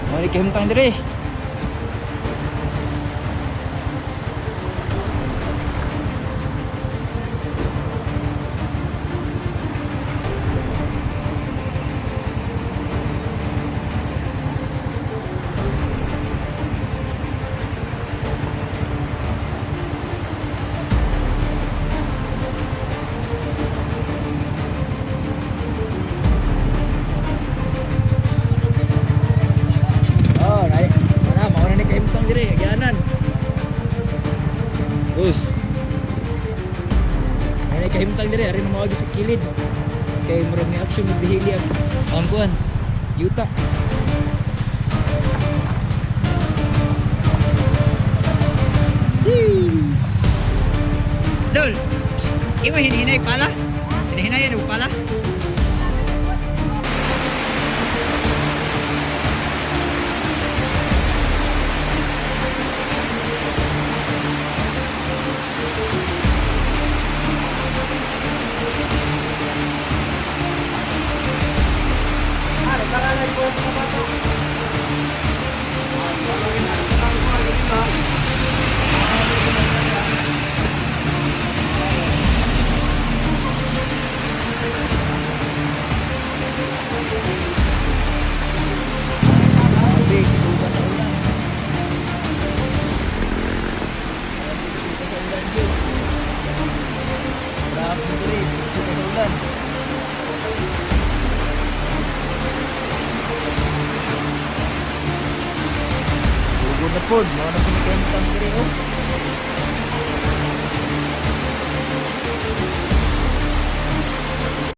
Mao ni kahimtang diri. Oh, nay. Wala, mao na ni kahimtang diri, agyanan. Us. Ay na kahimtang diri, ari na moagi sa kilid. Kay murag ni action magbihili ang kuan. Yuta. Yee! Dol, psst, imo hinihinay pala? Hinihinay mo pala? Grabe, suba sa ulan. Grabe, suba sa ulan, Jud. Grabe diri, suba sa ulan. Ugod na pod, mao na pud ni kahimtang diri oh.